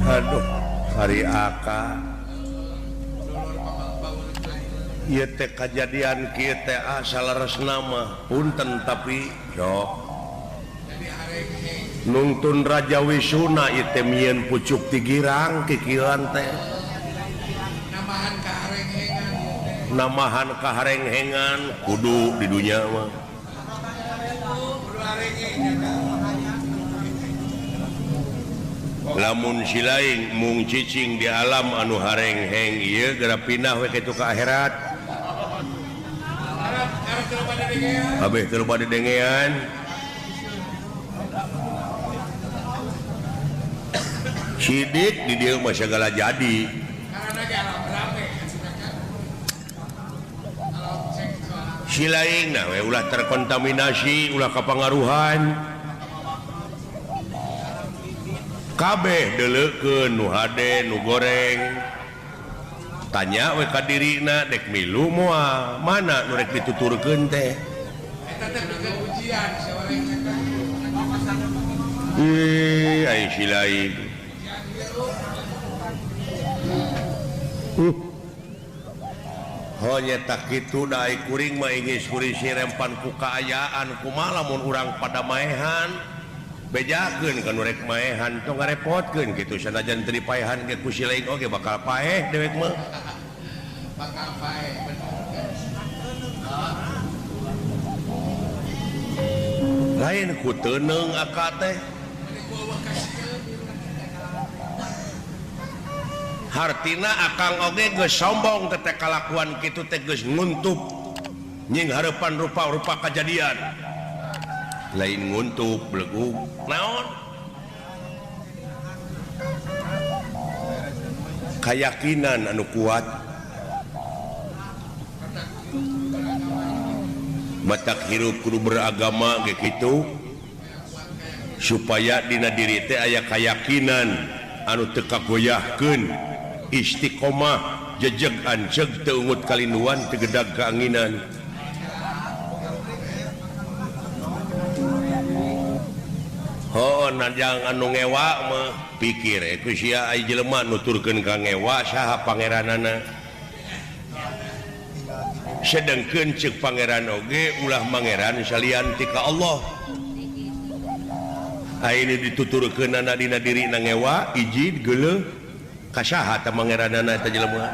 Aduh hari aka ieu teh kajadian kieu teh saleresna mah punten tapi sok nungtun Raja Wisuna ieu teh mieun pucuk ti girang kikieuan teh namahan kaharenghengan kudu di dunya mah lamun silaing mung cicing di alam anu harengheng ieu geura pindah we kitu ka akhirat kabeh teu loba didengean sidik di dieu mah sagala jadi silaing nah we ulah terkontaminasi ulah kapangaruhan kabeh deuleukeun nu hade nu goreng tanya we ka dirina dek milu moal mana nu rek dituturkeun teh eta teh pikeun ujian saurang ih ai silaing Honya tak kitu da ai kuring mah ingis kurisi rempan ku kaayaan kumaha lamun urang pada maehan bejakeun ka nu rek maehan tong ngarepotkeun kitu sanajan teu dipaehan ge ku si lain oge bakal paeh dewek mah bakal paeh lain ku teuneung aka teh hartina akang oge geus sombong teh kalakuan kitu teh geus nguntup nying hareupan rupa-rupa kajadian lain nguntup belegug naon kayakinan anu kuat matak hirup kudu beragama ge kitu supaya dina diri teh aya kayakinan anu teu kagoyahkeun istiqomah jejeg anceg teu ungut kalinduan teu gedag kaanginan oh najang anu ngewa mah pikir ku sia ai jelema nuturkeun ka ngewa saha pangeranana sedengkeun ceuk pangeran oge ulah mangeran salian ti ka Allah ayeuna dituturkeunana dina dirina ngewa ijid geuleuh ka saha tah mangeranana eta jelema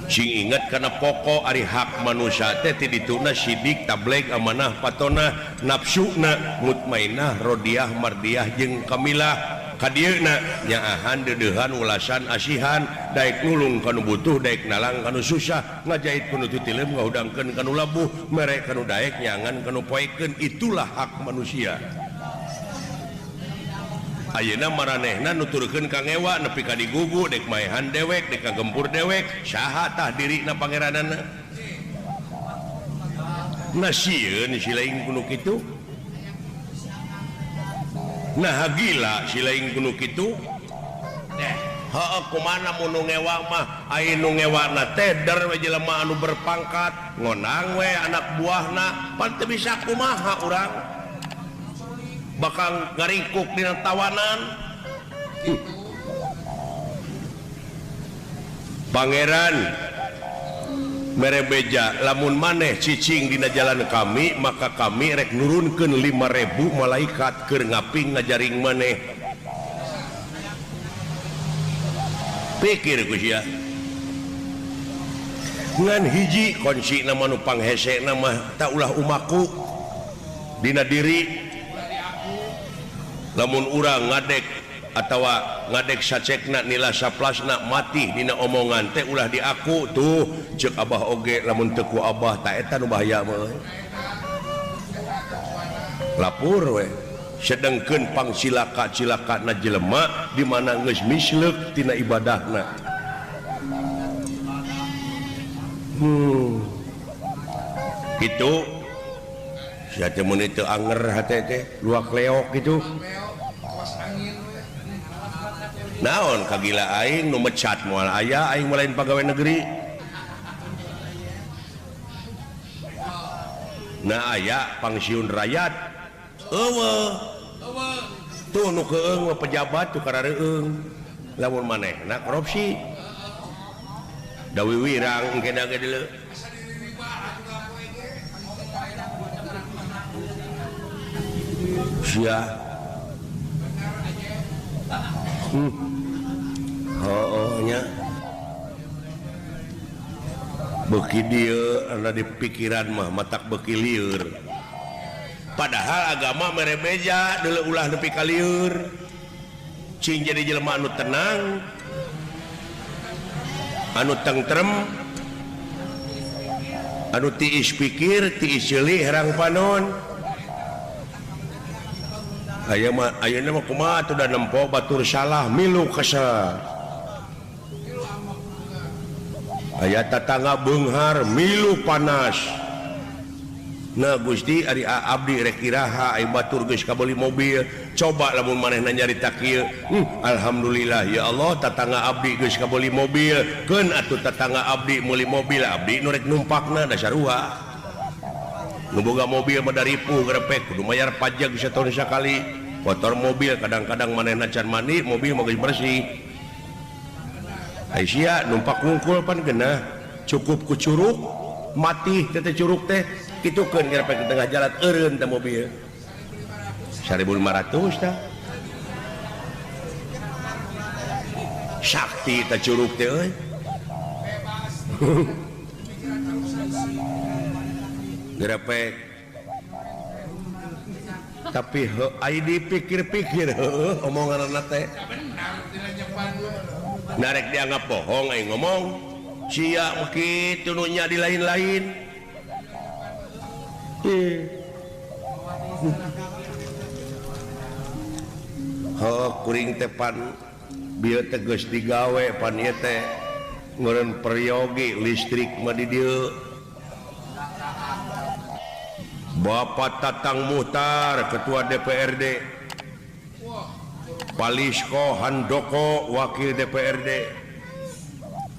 sing ingat kana pokok ari hak manusia teh ti dituna sidik tableg amanah patonah nafsuna mutmainah rodiah mardiah jeung kamilah kadieuna nyaahan deudeuhan ulasan asihan daek nulung kanu butuh daek nalang kanu susah ngajait kanu titileum ngahudangkeun kanu labuh mere kanu daek nyangan kanu poekeun itulah hak manusia. Ayeuna maranehna nuturkeun ka ngewa nepi ka digugu dek maehan dewek dek kagempur dewek saha tah dirina pangeranana nah sieun si lain kuno kitu nah gila si lain kuno kitu heuh kumaha mun nu ngewa mah aya nu ngewana teh der we jelema anu berpangkat ngonang we anak buahna pan teu bisa kumaha urang bakal ngaringkuk dina tawanan. Pangeran mere beja lamun maneh cicing dina jalan kami maka kami rek nurunkeun 5000 malaikat keur ngaping ngajaring maneh. Pikir ku sia ngan hiji kuncina mah nu panghesena mah ta ulah umaku dina diri. Lamun urang ngadek atawa ngadek sacekna nila saplasna mati dina omongan teh ulah diaku tuh ceuk abah oge lamun teu ku abah ta eta nu bahaya mah lapur we sedengkeun pangsilaka-cilakana jelema di mana geus misleuk tina ibadahna. Kitu sia teh mun teu anger hate teh luak leok kitu. Naon kagila aing nu mecat moal aya aing mah lain pagawe negeri. Nah aya pangsiun rakyat eueuh. Tuh nu keung mah pejabat tuh karareueung. Lamun manehna korupsi. Da wiwirang engke da ge deuleu. Sia. Oh, nya. Beuki dieu anu di pikiran mah matak beuki lieur. Padahal agama mere beja deuleu ulah nepi ka lieur. Cing jadi jelema anu tenang, anu tentrem, anu tiis pikir, tiis ceuli herang panon. Aya mah ayeuna mah kumaha atuh da nempo batur salah milu kesel. Aya tatangga beunghar milu panas. Nah Gusti ari abdi rek iraha ai batur geus kabeuli mobil. Coba lamun manehna nyarita kieu, alhamdulillah ya Allah tatangga abdi geus kabeuli mobil. Keun atuh tatangga abdi meuli mobil abdi nu rek numpakna da sarua. Nu boga mobil mah daripuh gerepek kudu mayar pajak satahun sakali. Kotor mobil kadang-kadang manehna can mandi mobil mah geus bersih. Ai sia numpak wungkul pan geunah cukup ku curug mati teh curug teh kitukeun gerepek di tengah jalan eureun teh mobil. 1500 tah. Sakti teh curug teh euy. Gerepek. Tapi ai dipikir-pikir heueuh omonganna teh. Narek dianggap bohong ai ngomong. Sia mah kitu nu nya di lain-lain. Heuh kuring teh pan bieu teh geus digawe pan ieu teh ngeureun peryogi listrik mah di dieu. Bapak Tatang Muhtar Ketua DPRD, Palisko Handoko Wakil DPRD,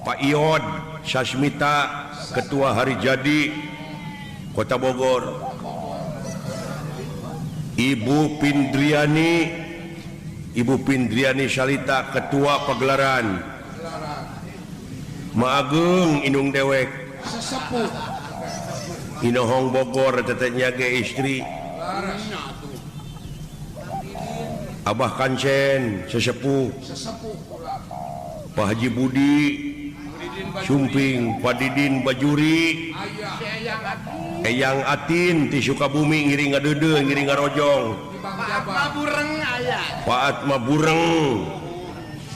Pak Iod Sasmita Ketua Hari Jadi Kota Bogor, Ibu Pindriani, Ibu Pindriani Salita Ketua Pagelaran, Maagung Indung Dewek, Inohong Bogor tetehnya ge istri, Abah Kancen sesepuh, Pak Haji Budi Sumping, Pak Didin Bajuri, Eyang Atin ti Sukabumi ngiring ngadeudeuh ngiring ngarojong, Pak Atma Bureng,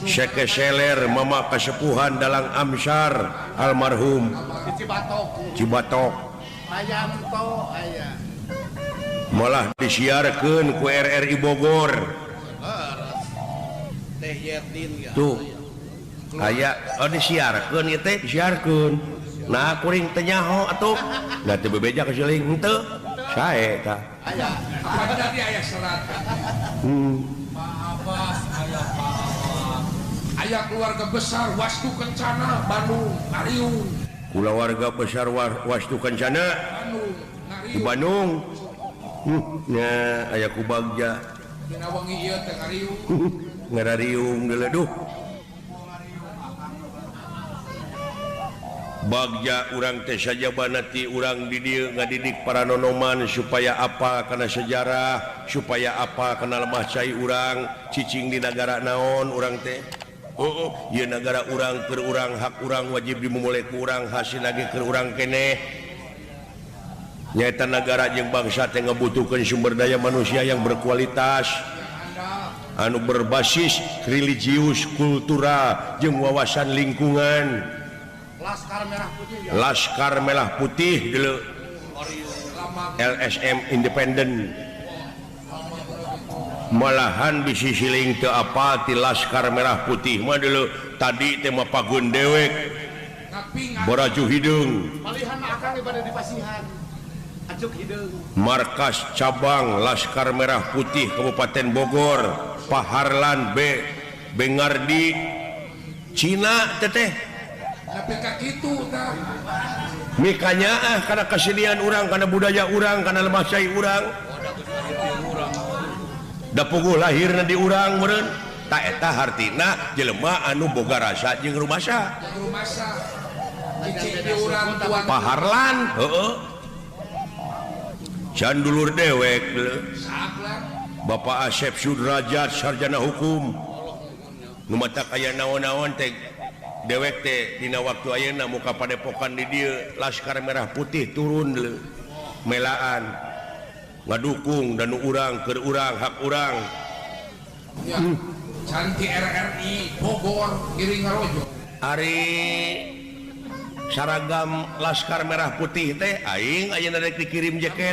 Seke Seler Mama Kasepuhan Dalang Amsar almarhum Cibatok, malah disiarkeun ku RRI Bogor. Tuh aya oh disiarkeun ieu teh disiarkeun. Nah kuring teh nyaho atuh. Da teu bebeja ka siling henteu. Sae tah. Aya. Tadi aya serat. Pak Abbas aya Pak Abbas. Aya keluarga besar Wastu Kencana Bandung, Ngariung. Kulawarga besar Wastu Kencana di Bandung. Nya aya ku Bagja. Dina wengi ieu teh ngariung. Ngarariung geleduh. Bagja urang teh sajabana ti urang di dieu ngadidik para nonoman supaya apa kana sejarah, supaya apa kana lemah cai urang, cicing di nagara naon urang teh. Oh, ieu nagara urang keur urang, hak urang wajib dimumule ku urang, hasil lagi keur urang keneh. Nyaeta nagara jeung bangsa teh ngabutuhkeun sumber daya manusia yang berkualitas, anu berbasis religius, kultural jeung wawasan lingkungan. Laskar Merah Putih ya? Laskar Merah Putih dulu LSM independen malahan bisi siling teu apa ti Laskar Merah Putih mah dulu tadi teh mah pagun dewek boraju hideung malihan akang ibadah di pasihan acuk hideung. Markas cabang Laskar Merah Putih Kabupaten Bogor Paharlan B Bengardi Cina teteh mikanya ah karena kesenian urang, karena budaya urang, karena lemah cai urang. Da puguh lahirna di urang meureun. Ta eta hartina jelema anu boga rasa jeung rumasa. Paharlan, heeh. Can dulur dewek Bapak Asep Sudrajat sarjana hukum. Nu matak aya naon-naon teh dewek teh dina waktu ayeuna muka padepokan di dieu Laskar Merah Putih turun deuleu. Melaan ngadukung dan urang keur urang hak urang. Ya. Canti RRI Bogor Giring Ngarojo. Ari saragam Laskar Merah Putih teh aing ayeuna rek dikirim jaket.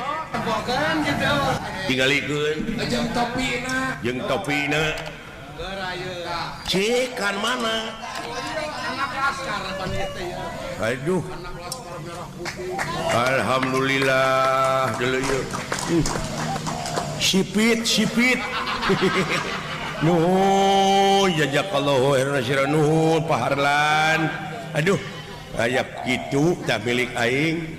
Tingalikeun jeung topina. Jeung topina. Cikan mana? Anak laskar pan ieu teh ya. Aduh. Anak Laskar Merah Putih. Alhamdulillah deuleu ieu. Sipit sipit. Nuhun jazakallahu khairan sira nuhun paharlan. Aduh, aya kitu tah milik aing.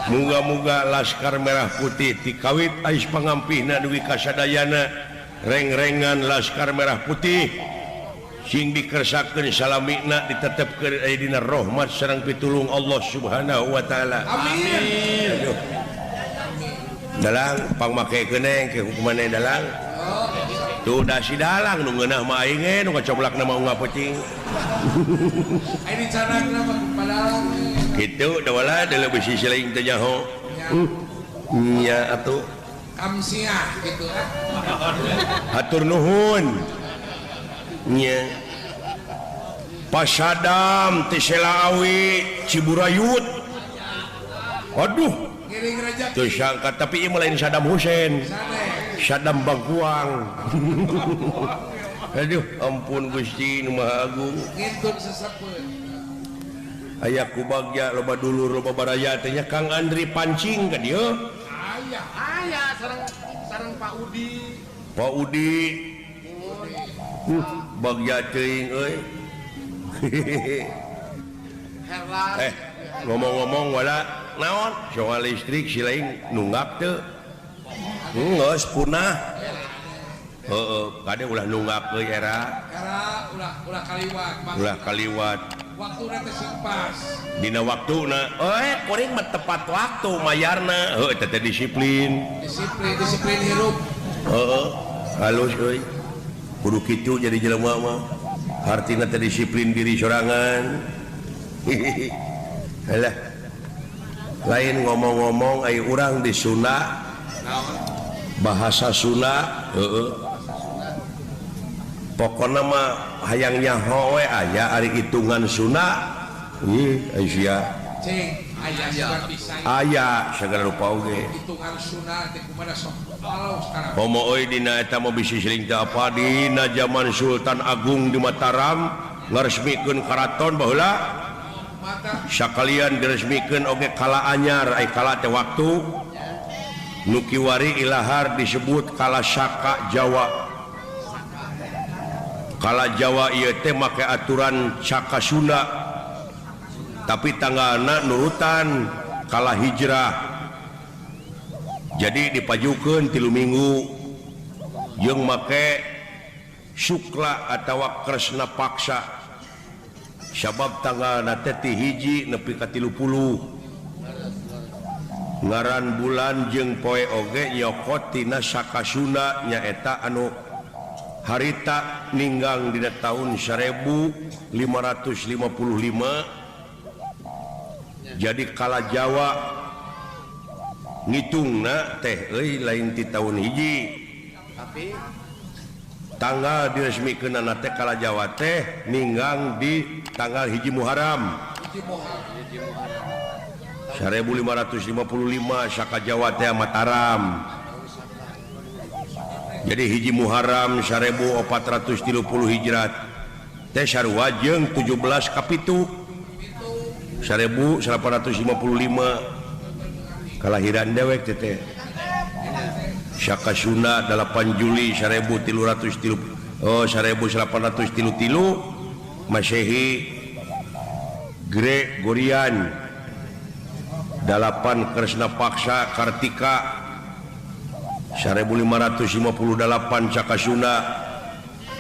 Muga-muga Laskar Merah Putih tikawit ais pangampihna dugi ka sadayana reng-rengan Laskar Merah Putih sing dikersakeun salamina ditetepkeun aya dina rahmat sareng pitulung Allah Subhanahu wa taala. Amin. Aduh. Dalang pangmakekeun ke hukuman dalang. Tuh dasi dalang nu ngeunah mah aing ge nu kacoblakna mah unggal peuting. Ai dicanangna mah padalang. Kitu da wala deuleu bisi silaing teh nyaho. Nya atuh. Kamsiah gitu ah. Hatur nuhun. Nya. Pasadam ti Selaawi Ciburayut. Aduh. Teu sangka tapi ieu mah lain Saddam Hussein. Saddam Bangkuang. Aduh, ampun Gusti nu Maha Agung. Ngintun sesepeun. Aya ku bagya loba dulur loba baraya teh nya Kang Andri pancing ka dieu. Aya, aya sareng sareng Pak Udi. Pak Udi. Bagya teuing euy. Herlan. Ngomong-ngomong wala naon soal listrik si lain nunggak teu. Geus punah. Heeh, kade ulah nunggak euy era. Era ulah ulah kaliwat. Ulah kaliwat. Waktuna teh sing pas. Dina waktuna, kuring mah tepat waktu mayarna. Heuh eta teh disiplin. Disiplin, disiplin hirup. Heeh, halus euy. Kudu kitu jadi jelema mah. Hartina teh disiplin diri sorangan. Halah. Lain ngomong-ngomong ai urang di Sunda. Bahasa Sunda, heeh. Pokona mah hayang nyaho we aya ari hitungan Sunda. Ih, aya. Cing, aya sagala bisa. Aya sagala rupa oge. Hitungan Sunda teh kumaha sok kalau sekarang. Homo euy dina eta mah bisi siling teu apa dina jaman Sultan Agung di Mataram ngaresmikeun karaton baheula. Sakalian diresmikeun oge kala anyar ai kala teh waktu nu kiwari ilahar disebut kala Saka Jawa. Kala Jawa ieu teh make aturan Saka Sunda tapi tanggalna nurutan kala hijrah. Jadi dipajukeun 3 minggu jeung make sukla atawa kresna paksa. Sabab tanggalna teh ti 1 nepi ka 30. Ngaran bulan jeung poe oge nyokot tina Saka Sunda nyaeta anu harita ninggang dina tahun 1555. Jadi kala Jawa ngitungna teh euy lain ti tahun hiji. Tapi tanggal diresmikeunana teh kala Jawa teh ninggang di tanggal 1 Muharram. 1555 Saka Jawa teh Mataram. Jadi 1 Muharram 1430 Hijrat teh sarua jeung 17 Kapitu 1855 kalahiran dewek teh Saka Sunda 8 Juli 1333 Masehi Gregorian 8 Kresna Paksa Kartika 1558 Caka Sunda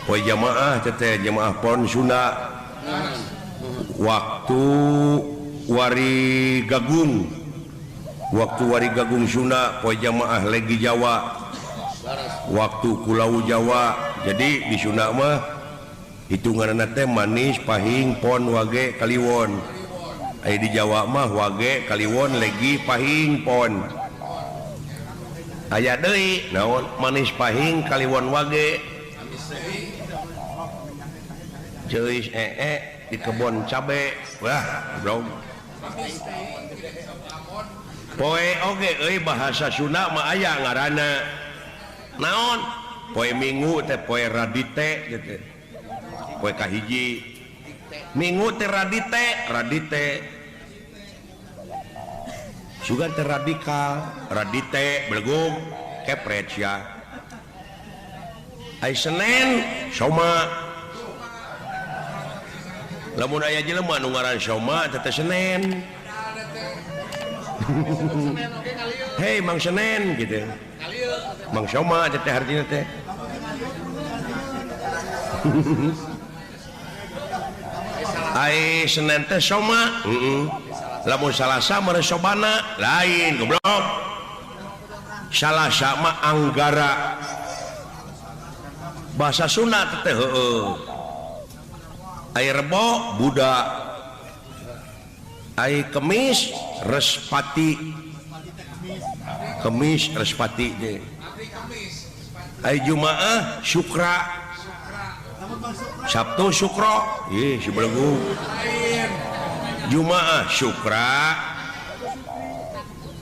poe jamaah teteh jamaah pon Sunda waktu wari gagung waktu wari gagung Sunda poe jamaah legi Jawa waktu Pulau Jawa. Jadi di Sunda mah hitunganna teh manis pahing pon wage kaliwon. Aya di Jawa mah wage kaliwon legi pahing pon. Aya deui naon manis pahing kaliwon wage ceuis ee di kebon cabe. Wah goblok. Poe oge euy bahasa Sunda mah aya ngaranna naon poe Minggu teh poe Radite gitu. Poe kahiji Minggu teh Radite Radite sugan teh radikal Radite belegug kepret sia. Ai Senen Soma lamun aya jelema nu ngaran Soma teh teh Senen. Hei Mang Senen gitu. Mang Soma teh artinya teh. Ai Senen teh Soma. Lamun Salasa mah Sobana lain goblok. Salasa mah Anggara. Bahasa Sunda teh heueuh. Ai Rebo Buddha. Ai Kemis Respati. Kemis Respati teh. Ai Jumaah Syukra. Sabtu Syukro. Ih si belegu. Jumaah Syukra.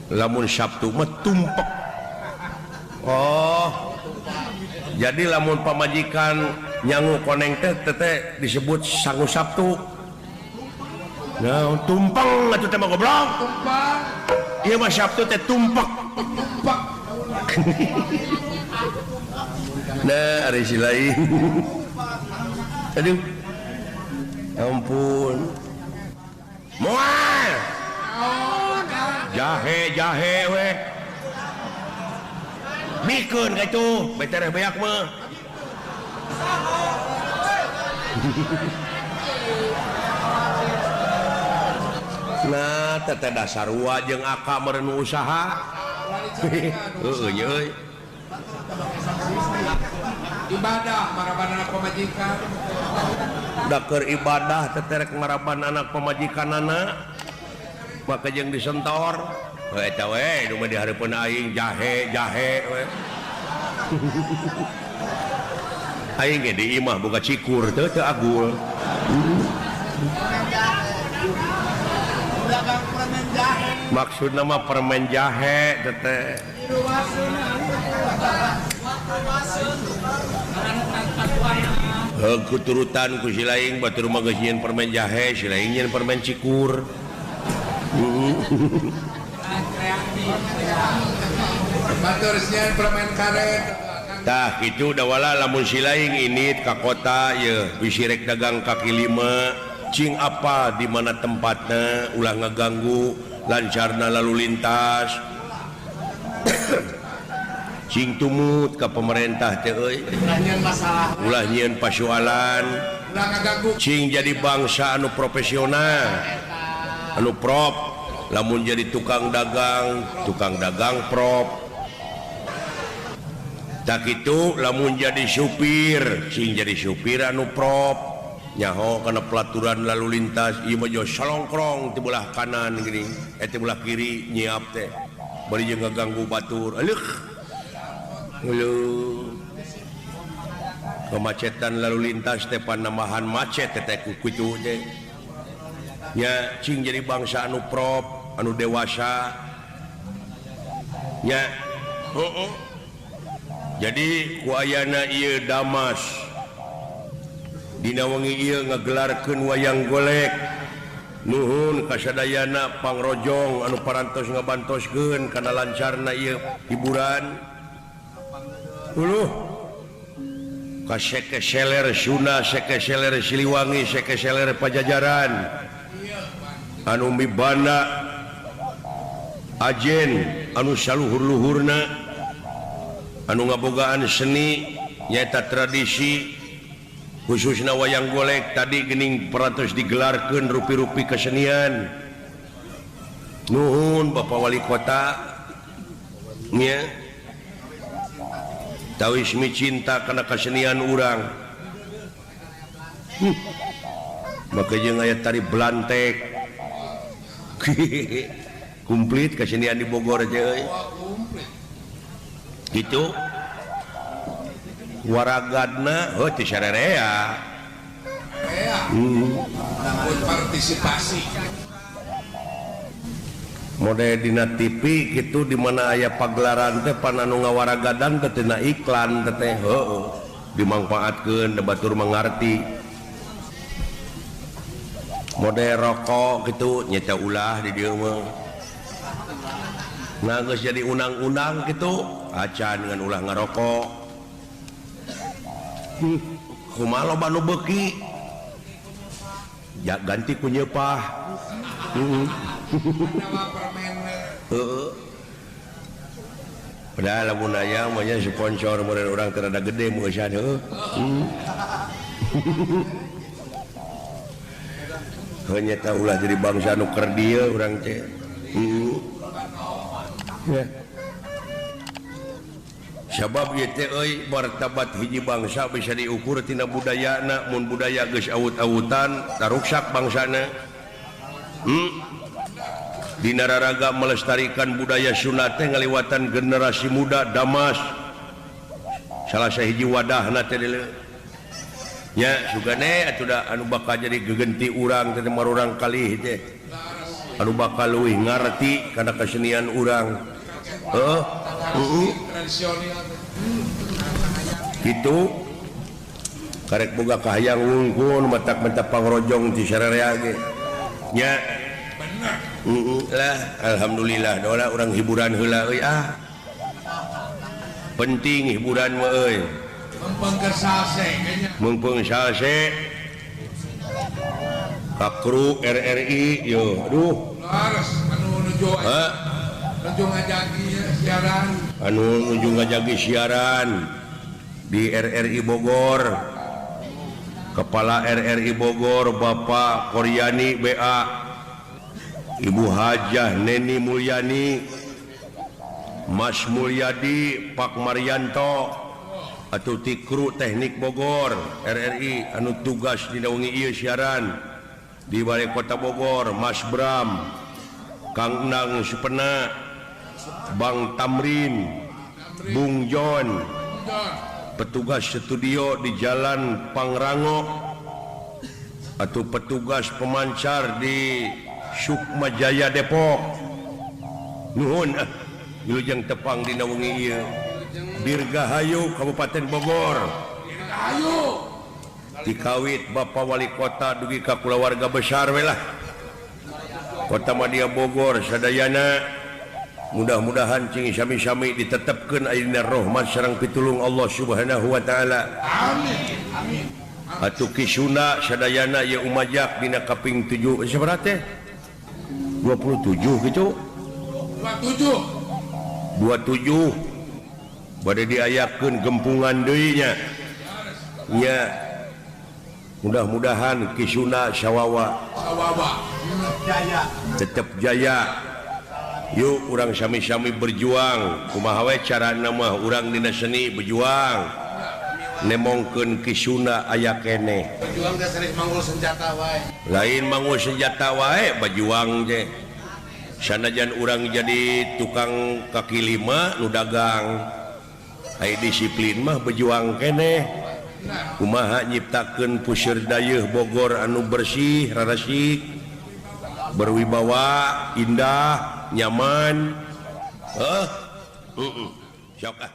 Lamun Sabtu mah tumpek. Oh. Jadi lamun pamajikan nyangu koneng teh teteh disebut sangu Sabtu. Nah, tumpeng atuh teh mah goblok. Tumpeng. Ieu mah Sabtu teh tumpek. Tumpek. Nah, ari si lain. Aduh. Ampun. Moal. Jahe jahe we. Mikeun ka itu, betereh beak mah. Nah, teteh dasarua jeung aka meureun usaha. Heueuh nya euy. Ibadah maraban anak pamajikan. Da keur ibadah teteh rek maraban anak pamajikanana. Maka jeung disentor. Heuh eta we nu mah di hareupeun aing jahe jahe we. Aing ge di imah boga cikur teu teu agul. Maksud nama permen jahe teteh. Heuh kuturutan ku si laing batur mah geus nyieun permen jahe, si laing nyieun permen cikur. Batur nyieun permen karet. Tah kitu dawala lamun si laing init ka kota yeuh bisi rek dagang kaki lima. Cing apa di mana tempatna ulah ngaganggu lancarna lalu lintas. Cing tumut ka pemerintah teh euy. Ulah nyieun masalah. Ulah nyieun pasualan. Ulah ngaganggu. Cing jadi bangsa anu profesional. Anu prop lamun jadi tukang dagang prop. Tak itu lamun jadi supir, cing jadi supir anu prop. Nyaho kana pelaturan lalu lintas ieu mah jo salongkrong ti belah kanan geuning ti belah kiri nyiap teh bari jeung ngaganggu batur. Aleuh. Aleuh. Kemacetan lalu lintas teh panambahan macet teh ku kitu teh. Nya cing jadi bangsa anu prop, anu dewasa. Nya heueuh. Jadi ku ayana ieu Damas dina wengi ieu ngagelarkeun wayang golek. Nuhun kasadayana pangrojong anu parantos ngabantoskeun kana lancarna ieu hiburan. Uluh ka sekeseler Sunda, sekeseler Siliwangi, sekeseler Pajajaran anu mibanda ajen anu saluhur-luhurna Anu ngabogaan seni nyaeta tradisi khususna wayang golek tadi gening perantos digelarkeun rupi-rupi kesenian. Nuhun Bapak Wali Kota nya tawis micinta kana kesenian urang. Maka jeung aya tari belantek. Komplit kesenian di Bogor aja euy. Gitu. Waragadna heuh teu sarerea. Partisipasi. Mode dina TV gitu di mana aya pagelaran teh pan anu ngawaragadan teh tina iklan teh heueuh dimangfaatkeun da batur mangarti. Mode rokok gitu nyeta ulah di dieu mah. Nah geus jadi undang-undang gitu acan dengan ulah ngarokok. Kumaha loba nu beuki? Ya ganti ku nyeupah. Heeh. Padahal lamun aya mah nya sponsor meureun urang teh rada gede meusan heuh. Heuh nyeta ulah jadi bangsa nu keur dieu urang teh. Ya. Sabab ieu teh euy martabat hiji bangsa bisa diukur tina budayana, mun budaya geus awut-awutan taruksak bangsana. Dina raraga melestarikan budaya Sunda teh ngaliwatan generasi muda Damas. Salah sahiji wadahna teh nya sugane atuh da anu bakal jadi gegenti urang teh marurang kalih teh. Anu bakal leuwih ngarti kana kesenian urang. Heuh. Gitu. Karek boga kahayang wungkul matak-matak pangrojong ti sararea ge. Nya lah alhamdulillah dola urang hiburan heula euy ah. Penting hiburan mah euy. Mumpung salse nya. Mumpung salse. Ka kru RRI yo aduh. Laras anu nuju. Nuju ngajagi siaran. Anu nuju ngajagi siaran di RRI Bogor. Kepala RRI Bogor Bapak Koryani BA. Ibu Hajah Neni Mulyani, Mas Mulyadi, Pak Marianto, atau ti kru teknik Bogor RRI anu tugas dinaungi ieu siaran di Balai Kota Bogor, Mas Bram, Kang Nang Supena, Bang Tamrin, Bung John, petugas studio di Jalan Pangrango, atau petugas pemancar di Sukma Jaya Depok. Nuhun ah wilujeng tepang dina wengi ieu. Dirgahayu Kabupaten Bogor. Dirgahayu. Dikawit Bapak Wali Kota dugi ka kulawarga besar we lah. Kota Madya Bogor sadayana mudah-mudahan cing sami-sami ditetepkeun ayeuna rahmat sareng pitulung Allah Subhanahu wa taala. Amin. Amin. Atuh Ki Sunda sadayana ieu umajak dina kaping 7 sabaraha teh? 27 gitu. 27 bade diayakeun gempungan deui nya. Nya mudah-mudahan Ki Sunda sawawa jaya tetep jaya. Yuk urang sami-sami berjuang kumaha we carana mah urang dina seni berjuang nemongkeun Ki Sunda aya keneh. Berjuang teh sanes manggul senjata wae. Lain manggul senjata wae berjuang teh. Sanajan urang jadi tukang kaki lima nu dagang. Ai disiplin mah berjuang keneh. Kumaha nyiptakeun puseur dayeuh Bogor anu bersih, raresik, berwibawa, indah, nyaman. Heuh. Heeh. Sok ah.